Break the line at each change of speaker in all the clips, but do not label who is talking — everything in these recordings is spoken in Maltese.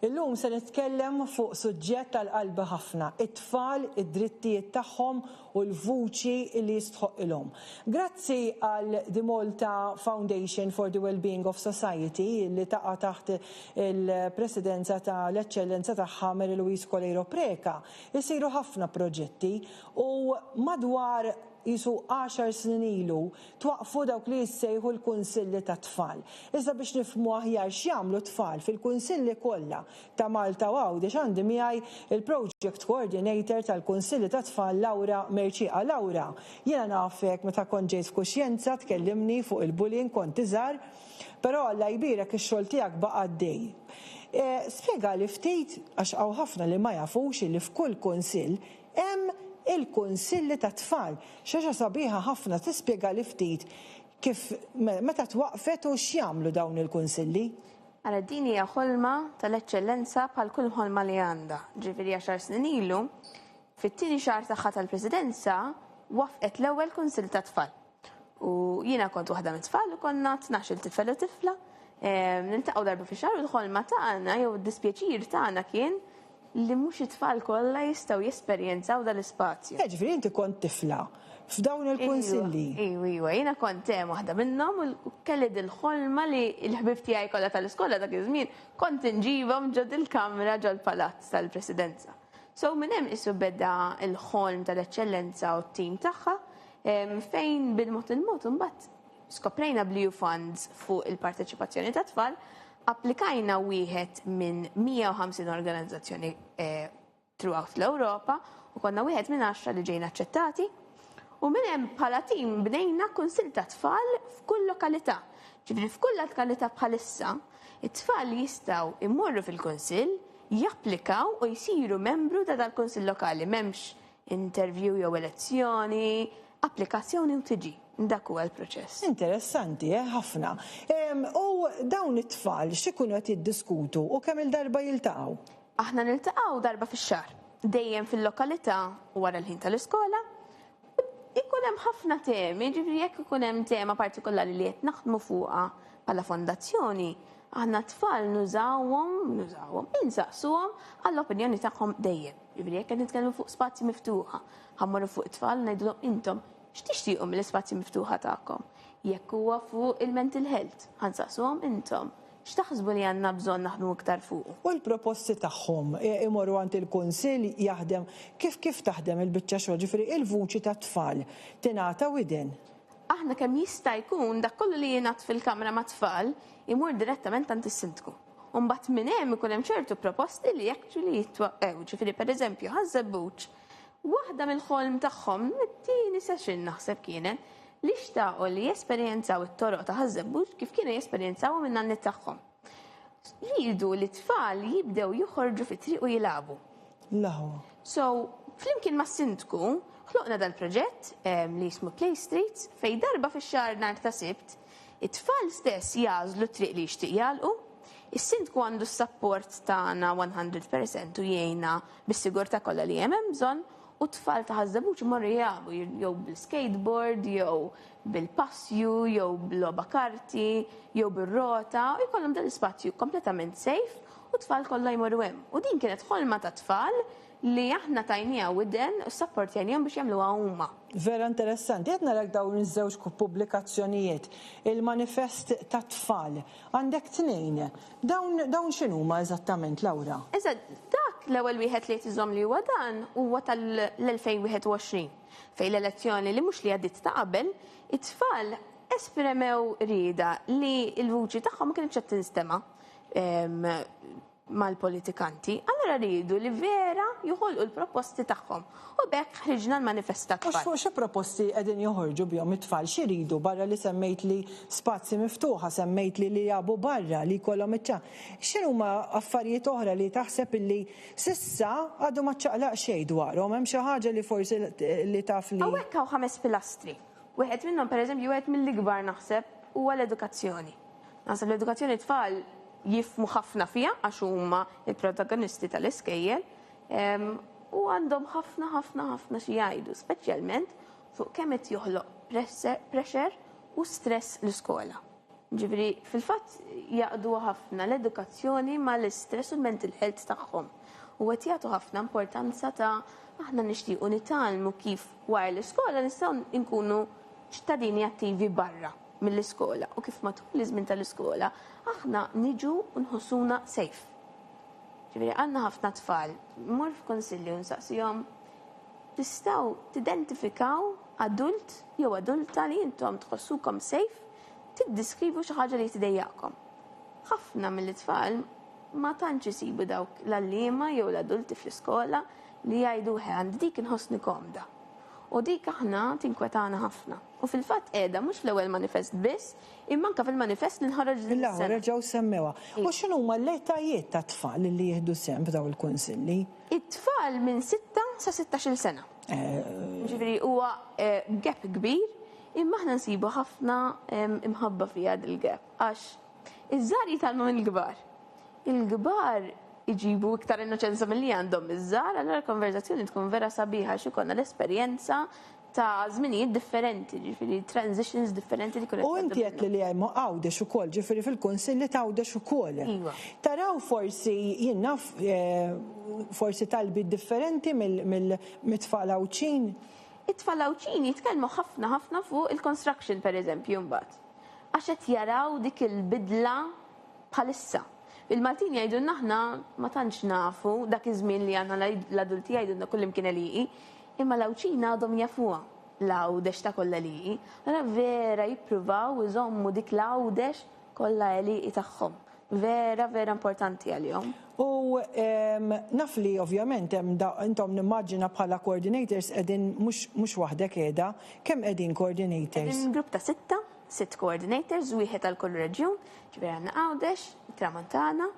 Illum se nitkellem fuq suġġett għal qalbi ħafna, it-tfal, id-drittijiet tagħhom u l-vuċi li jistħoqqilhom. Grazzi għal The Malta Foundation for the Wellbeing of Society li taqa' taħt il-presidenza ta' l-Eċċellenza tagħha Mary Louise Coleiro Preca, isiru ħafna proġetti u madwar qisu għaxar snin ilu twaqqfu dawk li jissejħu l-kunsilli tat-tfal. Iżda biex nifhmu aħjar x'jagħmlu t-tfal fil-kunsilli kollha ta' Malta u Għawdex għandi miegħi il-Project Coordinator tal-Kunsilli tat-Tfal Laura Mercieca. Laura, jiena nafek meta kont ġejt f'kuxjenza tkellimni fuq il-bullying kont iżgħar, però Alla jbierek ix-xogħol tiegħek baqa' għaddej. Spjegali ftit għax hawn ħafna li ma jafux illi f'kull kunsill Hemm il-kunsilli tat-tfal. Xi ħaġa sabiħa ħafna tispjegali ftit kif meta twaqqfet u x'jagħmlu dawn il-kunsilli?
Ara din hija ħolma tal-Eċċellenza bħal kull ħolma li għandha. Ġifieri għaxar snin ilu, fit-tieni xahar tagħha tal-Presidenza, waffqet l-ewwel Kunsill tat-Tfal. U jiena kont waħda mit-tfal u konna 12-il tifel u tifla. Niltaqgħu darba fix-xahar u l-ħolma tagħna jew id-dispjaċir tagħna kien li mhux it-tfal kollha jistgħu jesperjenzaw dal-ispazju.
Eh, ġifieri inti kont tifla f'dawn il-kunsilli.
Iwa, iwa, jiena kont hemm waħda minnhom u kelli dil-ħolma li l-ħbieb tiegħi kollha tal-iskola dak iż-żmien kont inġibhom ġo dil-kamra ġol-palazz tal-Presidenza. So minn hemm qisu beda l-ħolm tal-eċċellenza u t-tim tagħha fejn bil-mod il-mod imbagħad skoprejna bl-EU Funds fuq il-parteċipazzjoni ta' tfal, applikajna wieħed minn 150 organizzazzjoni eh, throughout l-Ewropa u konna wieħed minn 10 li ġejna aċċettati. U minn hemm bħala tim bnejna kunsill ta' tfal f'kull lokalità. Ġifieri f'kull lokalità bħalissa, it-tfal jistgħu imorru fil-kunsill, japplikaw u jsiru membru ta' dal-kunsill lokali. M'hemmx interview jew elezzjoni, applikazzjoni u tiġi. Dak huwa l-proċess.
Interessanti, eh, ħafna. U dawn it-tfal x'ikunu qed jiddiskutu u kemm-il darba jiltaqgħu?
Aħna niltaqgħu darba fix-xahar, dejjem fil-lokalità wara l-ħin tal-iskola. Ikun hemm ħafna temi, ġifieri jekk ikun hemm tema partikolari li qed naħdmu fuqha bħala fondazzjoni, aħna t-tfal nużawhom, nużawhom, insaqsuhom għall-opinjoni tagħhom dejjem. Jiġifieri jekk qed nitkellmu fuq spazji miftuħa, ħa mmorru fuq it-tfal u ngħidulhom intom x'tixtiequ mill-ispazji miftuħa tagħkom? Jekk huwa fuq il-mental health, ħa nsaqsuhom intom x'taħsbu li għandna bżonn naħdmu iktar fuqu?
U l-proposti tagħhom imorru għand il-kunsill jaħdem kif kif taħdem il-biċċa xogħol, ġifieri il-vuċi tat-tfal tingħata widen?
Aħna kemm jista' jkun dak kollu li jingħad fil-kamra mat-tfal imur direttament għand is-sindku. U mbagħad minn hemm ikun hemm ċertu proposti li actually jitwaqqew. Ġifieri pereżempju Ħaż-Żebbuġ, waħda mill-ħolm tagħhom, mit-tieni session naħseb kienet, li xtaqu li jesperjenzaw it-toroq ta' Ħaż-Żebbuġ kif kienu jesperjenzawhom in-nanniet tagħhom. Riedu li t-tfal jibdew joħorġu fit-triq u jilagħbu.
L-aħwa.
So, flimkien mas-sindku, ħloqna dal-proġett li jismu Play Streets fejn darba fix-xahar nhar ta' Sibt, It-tfal stess jagħżlu t-triq li jixtieq jagħlqu. Is-Sindku għandu s-sapport tagħna 100 percent u jgħinna bis-sigurtà kollha li hemm hemm bżonn u t-tfal ta' Ħaż-Żebbuġ imorru jilagħbu jew bl-skateboard jew bil-passju jew b'logħba karti jew bir-rota u jkollhom dan l-ispazju kompletament safe u t-tfal kollha jmorru hemm. U din kienet ħolma tat-tfal li aħna tajniha widen u ssapportjajnihom biex jagħmluha huma.
Vera interessanti. Qed narak dawn iż-żewġ pubblikazzjonijiet. Il-Manifest tat-Tfal. Għandek tnejn. Dawn dawn x'inhuma eżattament, Laura?
Eżatt, dak l-ewwel wieħed li qed iżomm li huwa dan huwa tal-2021 fejn l-elezzjoni li mhux li għaddiet ta' qabel, it-tfal esprimew rieda li l-vuċi tagħhom ma kinitx qed tinstema' mal-politikanti, allura riedu li vera joħolqu l-proposti tagħhom u b'hekk ħriġna l-manifest tat-tfal.
U xi proposti qegħdin joħorġu bihom it-tfal? X'iridu barra li semmejtli spazji miftuħa, semmejtli li jilagħbu barra, li jkollhom iċ-ċa. X'inhuma affarijiet oħra li taħseb illi s'issa għadu ma ċċaqlaq xejn dwarhom? Hemm xi ħaġa li forsi li taf li.
Hawnhekk hawn ħames pilastri. Wieħed minnhom pereżempju, wieħed mill-ikbar naħseb, huwa l-edukazzjoni. Naħseb l-edukazzjoni t-tfal jifhmu ħafna fiha għax huma l-protagonisti tal-iskejjel u għandhom ħafna ħafna ħafna xi jgħidu, speċjalment fuq kemm qed joħloq pressure u stress l-iskola. Ġifieri fil-fatt jaqdu ħafna l-edukazzjoni mal-istress u l-mental health tagħhom. U qed jagħtu ħafna importanza ta' aħna nixtiequ nitgħallmu kif wara l-iskola nistgħu nkunu ċittadini attivi barra mill-iskola u kif matul iż-żmien tal-iskola aħna niġu u nħossuna safe. Ġifieri għandna ħafna tfal, mur f'kunsilli u nsaqsihom tistgħu tidentifikaw adult jew adulta li intom tħossukom safe tiddiskrivu xi ħaġa li tidejjaqkom. Ħafna mill-tfal ma tantx isibu dawk l-għalliema jew l-adulti fl-iskola li jgħidu għand dik inħossni komda. U dik aħna tinkwetana ħafna. U fil-fatt qiegħda mhux fl-ewwel manifest biss, imma anke fil-manifest li nħareġ din
is-sena. Reġgħu semmewha. U x'inhuma l-etajiet tat-tfal li jieħdu sehem f'dawn il-kunsilli?
It-tfal minn 6 sa 16-il sena. Ġifieri huwa gap kbir, imma aħna nsibu ħafna imħabba fiha dil-gap għax iż-żgħar jitgħallmu mill-kbar. Il-kbar iġibu iktar innoċenza milli għandhom iż-żgħar, allura l-konverżazzjoni tkun vera sabiħa għax ikollna l-esperjenza ta' żminijiet differenti, ġifieri transitions differenti li
U inti qed li hemm Għawdex ukoll, ġifieri fil-kunsilli ta' Għawdex ukoll.
Iva.
Taraw forsi jien naf forsi talbiet differenti mit-tfal Għawdxin?
It-tfal Għawdxin jitkellmu ħafna ħafna fuq il-construction pereżempju mbagħad. Għax qed jaraw dik il-bidla bħalissa. Il-Maltin jgħidulna aħna ma tantx nafu dak iż-żmien li aħna l-adulti jgħidulna kullimkien għelieqi, imma l-Għawdxin għadhom jafuha l-Għawdex ta' kollha għelieqi. Allura vera jippruvaw iżommu dik l-Għawdex kollha għelieqi tagħhom. Vera, vera importanti għalihom.
U naf li ovvjament hemm intom nimmaġina bħala coordinators qegħdin mhux waħdek qiegħda, kemm qegħdin coordinators?
Qegħdin grupp ta' sitta, sitt coordinators, wieħed għal kull reġjun, ġifieri għandna Għawdex, it-Tramuntana,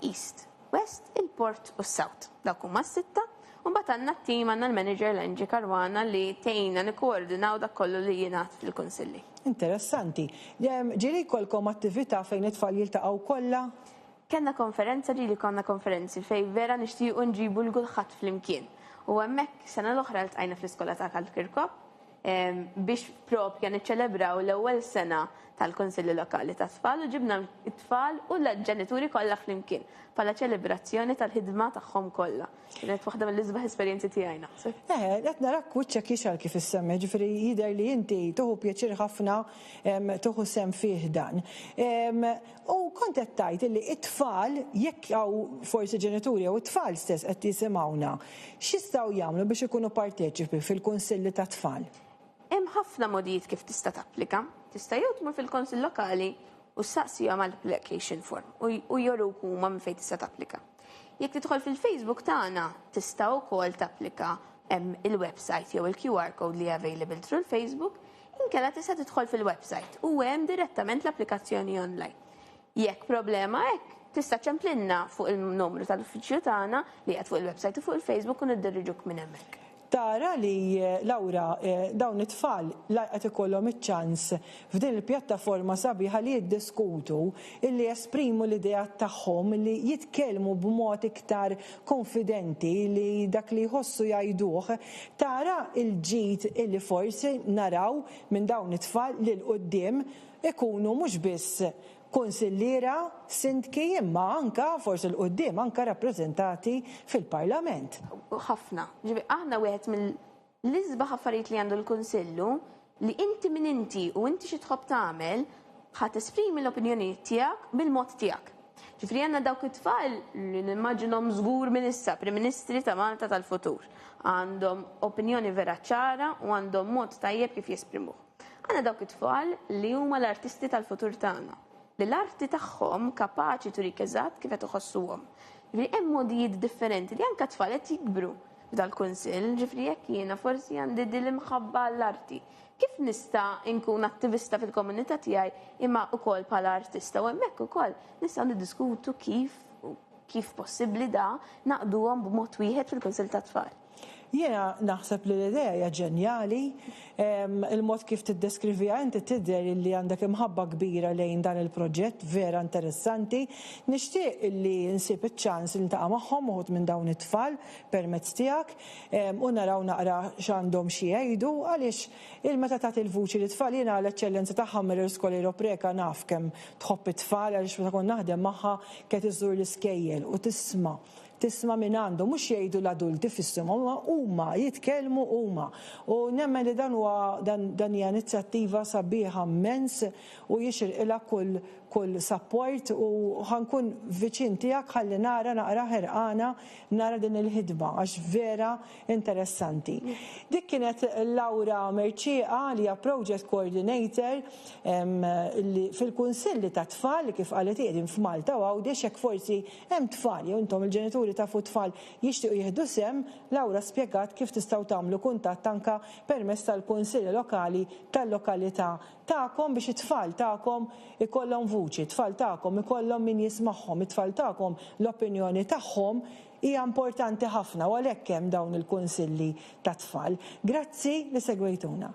East, West, il-Port u s-South. Dawk huma s-sitta. U mbagħad għandna t-team, għandna l-manager l-Angie Caruana li tgħinna nikkoordinaw dak kollu li jingħad fil-kunsilli.
Interessanti. Ġieli jkollkom attività fejn it-tfal jiltaqgħu kollha?
Kellna konferenza, ġieli konna konferenzi fejn vera nixtiequ nġibu 'l kulħadd flimkien. U hemmhekk sena l-oħra ltqajna fl-iskola ta' Karl Kirkop biex propja niċċelebraw l-ewwel sena tal-Kunsilli Lokali tat-Tfal u ġibna t-tfal u l-ġenituri kollha flimkien bħala ċelebrazzjoni tal-ħidma tagħhom kollha. Kienet waħda mill-isbaħ esperjenzi tiegħi naħseb.
Eħe, qed narak wiċċek jixgħal kif issemmi, ġifieri jidher li inti tieħu pjaċir ħafna tieħu sehem fih dan. U kont qed tgħid illi t-tfal jekk hawn forsi ġenituri jew it-tfal stess qed jisimgħuna, x'jistgħu jagħmlu biex ikunu parteċipi fil-kunsilli tat-tfal?
Hemm ħafna modijiet kif tista' tapplika. Tista' jew tmur fil-Kunsill Lokali u ssaqsihom għal application form u joruk huma minn fejn tista' tapplika. Jekk tidħol fil-Facebook tagħna tista' wkoll tapplika hemm il-website jew il-QR code li available through il-Facebook, inkella tista' tidħol fil-website u hemm direttament l-applikazzjoni online. Jekk problema hekk, tista' ċemplilna fuq il-numru tal-uffiċċju tagħna li qiegħed fuq il-website u fuq il-Facebook u niddiriġuk minn hemmhekk.
Tara li, Laura, dawn it-tfal la qed ikollhom iċ-ċans f'din il-pjattaforma sabiħa li jiddiskutu, illi jesprimu l-ideat tagħhom, li jitkellmu b'mod iktar konfidenti, li dak li jħossu jgħiduh, tara l-ġid illi forsi naraw minn dawn it-tfal li 'l quddiem ikunu mhux biss Kunsilliera, sindki imma anka, forsi 'l quddiem, anka rappreżentati fil-Parlament.
Ħafna. Ġifieri aħna wieħed mill-isbaħ affarijiet li għandu l-Kunsill hu li inti min inti u inti xi tħobb tagħmel ħa tesprimi l-opinjonijiet tiegħek bil-mod tiegħek. Ġifieri għandna dawk it-tfal li nimmaġinhom żgur minn issa Prim Ministri ta' Malta tal-futur. Għandhom opinjoni vera ċara u għandhom mod tajjeb kif jesprimuh. Għandna dawk it-tfal li huma l-artisti tal-futur tagħna, li l-arti tagħhom kapaċi turik eżatt kif qed iħossuhom. Ġifieri hemm modijiet differenti li anke t-tfal qed jikbru f'dal-kunsill, ġifieri jekk jiena forsi għandi din l-imħabba għall-arti, kif nista' nkun attivista fil-komunità tiegħi imma wkoll bħala artista u hemmhekk ukoll nistgħu niddiskutu kif kif possibbli da naqduhom b'mod wieħed fil-Kunsill tat-Tfal.
Jiena naħseb li l-idea hija ġenjali. Il-mod kif tiddeskriviha inti tidher illi għandek imħabba kbira lejn dan il-proġett vera interessanti. Nixtieq illi nsib iċ-ċans li niltaqa' magħhom uħud minn dawn it-tfal permezz tiegħek u naraw naqra x'għandhom xi jgħidu għaliex il meta tagħti l-vuċi lit-tfal jiena l-Eċċellenza tagħha Mary Scolero Preca naf kemm tħobb it-tfal għaliex meta kont naħdem magħha kienet iżżur l-iskejjel u tisma' tisma' mingħandhom, mhux jgħidu l-adulti f'isimhom, imma huma, jitkellmu huma. U nemmen li dan huwa dan dan hija inizjattiva sabiħa mmens u jixirqilha kull kull sapport u ħa nkun viċin tiegħek ħalli nara naqra ħerqana nara din il-ħidma għax vera interessanti. Dik kienet Laura Mercieca li hija Project Coordinator li fil-Kunsilli tat-Tfal li kif qalet hi qegħdin f'Malta u Għawdex jekk forsi Hemm tfal, jew intom il-ġenituri tafu tfal jixtiequ jieħdu sehem, Laura spjegat kif tistgħu tagħmlu kuntatt anke permezz tal-kunsilli lokali tal-lokalità tagħkom biex it-tfal tagħkom ikollhom vuċi, it-tfal tagħkom ikollhom min jismagħhom, it-tfal tagħkom l-opinjoni tagħhom hija importanti ħafna u għalhekk hemm dawn il-kunsilli tat-tfal. Grazzi li segwejtuna.